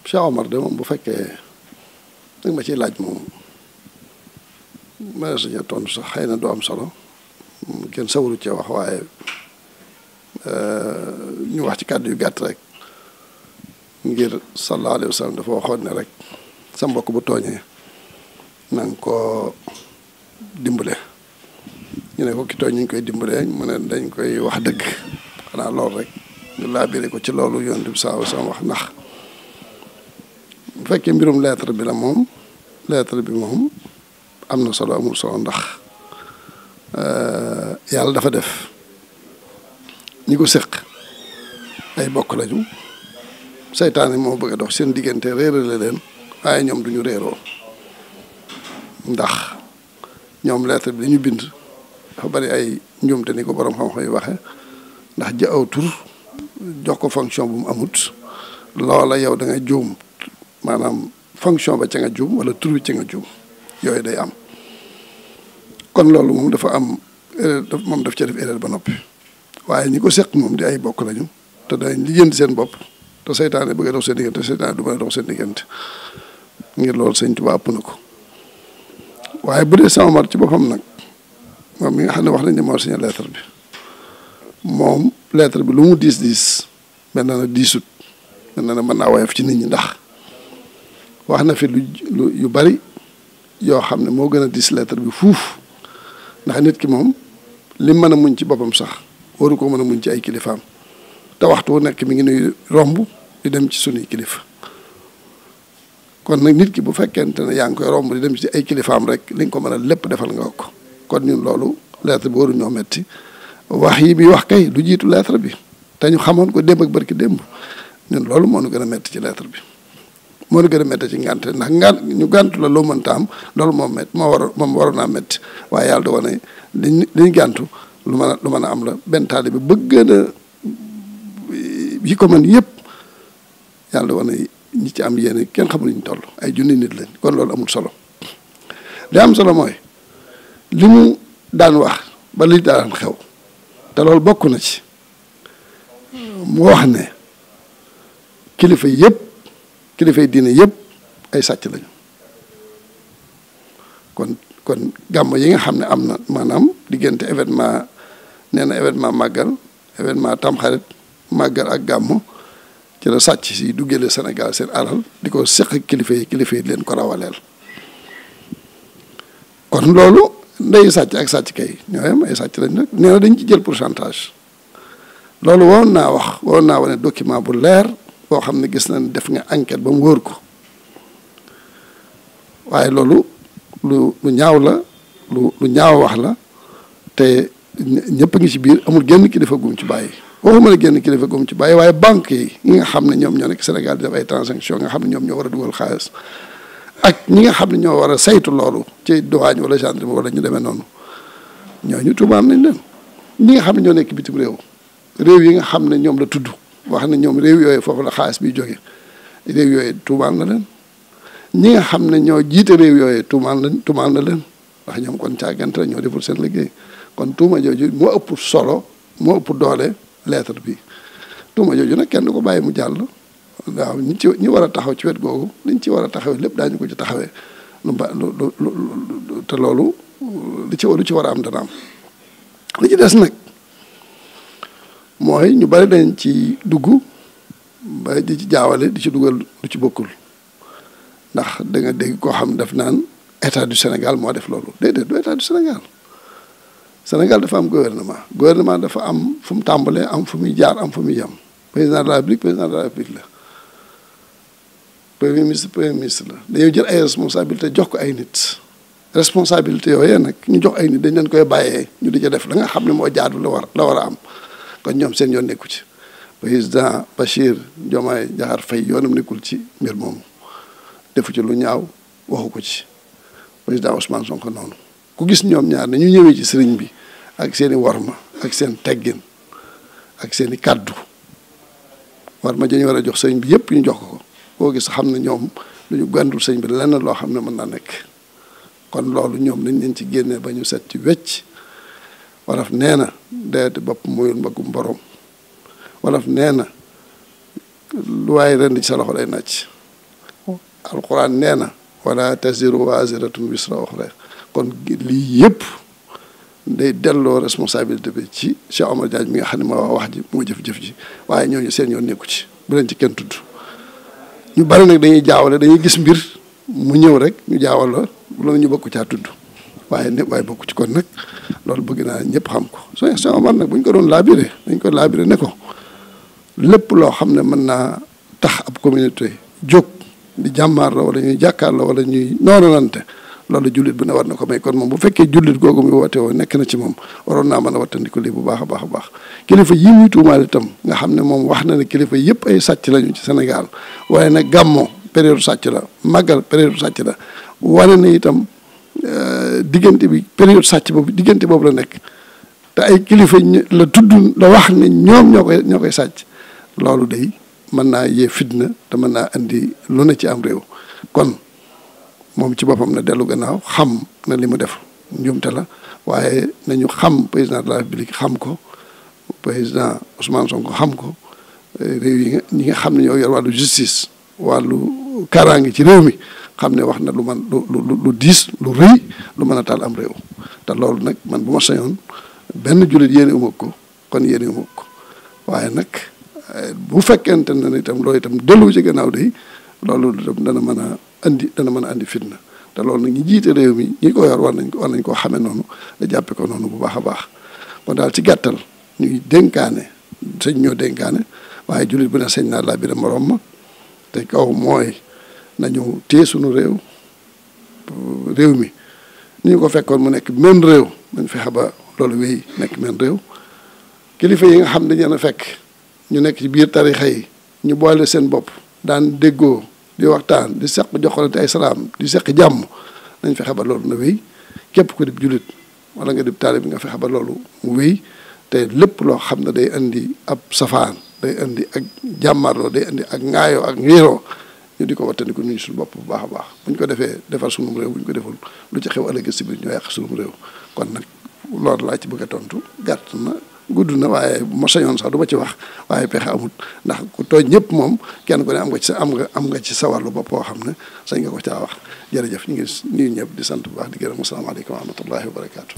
Cheikh Omar de moom bu fekkee danga ma ciy laaj moom ma saña tontu sax xëy na du am solo kenn sawaru cee wax waaye ñu wax ci kàddu yu gàtt rek ngir sallallahu alayhi wa sallam dafa waxoon ne rek sa mbokk bu tooñee na nga ko dimbale ñu ne ko ki tooñ ñu koy dimbalee mu ne dañ koy wax dëgg xanaa loolu rek ñu laabire ko ci loolu Yonent bi sallallahu alayhi wa sallam wax ndax bu fekkee mbirum lettre bi la moom lettre bi moom am na solo amul solo ndax yàlla dafa def ñi ko séq ay bokk lañu seytaane moo bëgg a dox seen diggante réerale leen waaye ñoom duñu réeroo ndax ñoom lettre bi dañu bind dafa bari ay njuumte ni ko borom xam-xam yi waxe ndax ja aw tur jox ko fonction bu mu amut loola yow da nga juum maanaam fonction ba ca nga juum wala tur bi ca nga juum yooyu day am kon loolu moom dafa am moom daf ca def erreur ba noppi waaye ñi ko seq moom di ay bokk lañu te dañ lijjanti seen bopp te seytaane bëgg a dox seen diggante seytaane du mën a dox seen diggante ngir loolu Sëñ Tuubaa ëpp na ko waaye bu dee sama mar ci boppam nag moom mi nga xam ne wax nañ ne moo signé lettre bi moom lettre bi lu mu diis mel na diisut mel na mën naa woyof ci nit ñi ndax wax na fi lu yu bari yoo xam ne moo gën a diis lettre bi fuuf ndax nit ki moom li mën a muñ ci boppam sax waru ko mën a muñ ci ay kilifaam te waxtu wu nekk mi ngi nuy romb di dem ci sunuy kilifa kon nag nit ki bu fekkente ne yaa ngi koy romb di dem ci ay kilifaam rek li nga ko mën a lépp defal nga ko kon ñun loolu lettre bi waru ñoo metti wax yi bi wax kay du jiitu lettre bi te ñu xamoon ko démb ak barki démb ñun loolu moo nu gën a metti ci lettre bi moo nu gën a metti ci ngànte ndax ñu gàntu la loo mënta am loolu moom metti moom waroon naa metti waaye yàlla dogal ne liñ gàntu lu mën a am la benn taalibe bi bëgg na yi ko mën yëpp yàlla dogal ne ñi ci am yéene kenn xamul ñu toll ay junni nit lañ kon loolu amul solo li am solo mooy li mu daan wax ba li daan xew te loolu bokk na ci mu wax ne kilifa yëpp kilifay diine yëpp ay sàcc lañu kon gàmm yi nga xam ne am na maanaam diggante événement nee na événement màggal événement tamxarit màggal ak gàmm ci la sàcc si duggale Sénégal seen alal di ko seq kilifa yi leen ko rawaleel kon loolu ndey sàcc ak sàcc kay ñoo yem ay sàcc lañ nag nee na dañ ci jël pourcentage loolu waroon naa wane document bu leer boo xam ne gis nañ def nga enquête ba mu wóor ko waaye loolu lu ñaaw la lu ñaaw wax la te ñëpp a ngi ci biir amul genn kilifa gum ci bàyyi waxuma la genn kilifa gum ci bàyyi waaye banque yi nga xam ne ñoom ñoo nekk Sénégal di def ay transaction nga xam ne ñoom ñoo war a dugal xaalis ak ñi nga xam ne ñoo war a saytu loolu ci douane wala gendarmerie wala ñu demee noonu ñooñu tuumaal nañ leen ñi nga xam ne ñoo nekk bitim réew yi nga xam ne ñoom la tudd wax ne ñoom réew yooyu foofu la xaalis bi jóge réew yooyu tuumaal na leen ñi nga xam ne ñoo jiite réew yooyu tuumaal na leen ndax ñoom kon càggante la ñoo deful seen liggéey kon tuuma jooju moo ëpp solo moo ëpp doole lettre bi tuuma jooju nag kenn du ko bàyyi mu jàll waaw ñi war a taxaw ci wet googu liñ ci war a taxawee lépp daañu ko ci taxawee te loolu lu ci war a am dana am li ci des nag mooy ñu bari dañ ci dugg ba di ci jaawale di ci dugal lu ci bokkul ndax da nga dégg koo xam def naan état du Sénégal moo def loolu déedéet du état du Sénégal dafa am gouvernement dafa am fu mu tàmbalee am fu muy jaar am fu muy yem président de la République la premier ministre la dañoo jël ay responsabilité jox ko ay nit responsabilité yooyee nag ñu jox ay nit dañ leen koy bàyyee ñu di ca def la nga xam ne moo jaadu la war a am kon ñoom seen yoon nekku ci président Bachir Diomaye Diakhar Faye yoonam nekkul ci mbir moomu defu ci lu ñaaw waxu ko ci président Ousmane Sonko noonu ku gis ñoom ñaar ne ñu ñëwee ci sëriñ bi ak seen i warma ak seen teggin ak seen i kàddu warma dañu war a jox sëriñ bi yëpp ñu jox ko koo gis xam ne ñoom lu ñu gàndul sëriñ bi lenn loo xam ne mën naa nekk kon loolu ñoom dañ leen ci génnee ba ñu set ci wecc wolof nee na deeti bopp muyul mbagum borom wolof nee na lu waaye ren ci sa loxo lay nàcc alquran nee na wala taziru waziratun wisra uxra kon lii yëpp day delloo responsabilité bi ci Cheikh Omar Diagne mi nga xam ne moo wax ji moo jëf-jëf ji waaye ñooñu seen yoon nekku ci bu leen ci kenn tudd ñu bari nag dañuy jaawale dañuy gis mbir mu ñëw rek ñu jaawal la loolu ñu bokk caa tudd waaye bokku ci kon nag loolu bëgg naa ñëpp xam ko Cheikh Omar nag bu ñu ko doon laabiré dañ ko laabiré ne ko lépp loo xam ne mën naa tax ab communauté jóg di jàmmaar la wala ñuy jàkkaar la wala ñuy noonalante loolu jullit bu ne war na ko may kon moom bu fekkee jullit googu muy woote woo nekk na ci moom waroon naa mën a wattandiku lii bu baax a baax a baax kilifa yi muy tuumaal itam nga xam ne moom wax na ne kilifa yëpp ay sàcc lañu ci Sénégal waaye nag gàmmo période sàcc la màggal période sàcc la wane na itam diggante bi période sàcc boobu diggante boobu la nekk te ay kilifa la tudd la wax ne ñoom ñoo koy sàcc loolu day mën naa yee fitna te mën naa andi lu ne ci am réew kon moom ci boppam na dellu gannaaw xam na li mu def njuumte la waaye nañu xam président de la République xam ko président Ousmane Sonko xam ko réew yi ñi nga xam ne ñoo yor wàllu justice wàllu kaaraange ci réew mi xam ne wax na lu man lu diis lu rëy lu mën a taal am réew te loolu nag man bu ma sañoon benn jullit yéene uma ko kon yéene uma ko waaye nag bu fekkente ne itam loolu itam dellu ci gannaaw de loolu dana mën a andi fitna te loolu nag ñi jiite réew mi ñi ko yor war nañ koo xamee noonu da jàppe ko noonu bu baax a baax kon daal ci gàttal ñuy dénkaane sëñ ñoo dénkaane waaye jullit bu ne sëñ naa laa bi da morom ma te kaw mooy nañu téye sunu réew mi ni ñu ko fekkoon mu nekk men réew nañ fexe ba loolu wéy nekk men réew kilifa yi nga xam dañu leen a fekk ñu nekk ci biir tarixa yi ñu boole seen bopp daan déggoo di waxtaan di seq joxalante ay salaam di seq jàmm nañ fexe ba loolu na wéy képp ku dib jullit wala nga dib taalibe bi nga fexe ba loolu mu wéy te lépp loo xam ne day indi ab safaan day indi ak jàmmarloo day indi ak ŋaayoo ak ngéeroo ñu di ko wattandiku nuyu suñu bopp bu baax a baax bu ñu ko defee defar sunum réew bu ñu ko deful lu ci xew ëllëg si biir ñoo yàq sunum réew kon nag loolu laa ci bëgg a tontu gàtt na gudd na waaye bu ma sañoon sax du ma ci wax waaye pexe amut ndax ku tooñ ñëpp moom kenn ku ne am nga ci sa wàllu bopp boo xam ne sañ nga ko caa wax jërëjëf ñu ngi nuyu ñëpp di sant bu baax di gërëm asalaamaaleykum wa rahmatullahi wa barakaatu.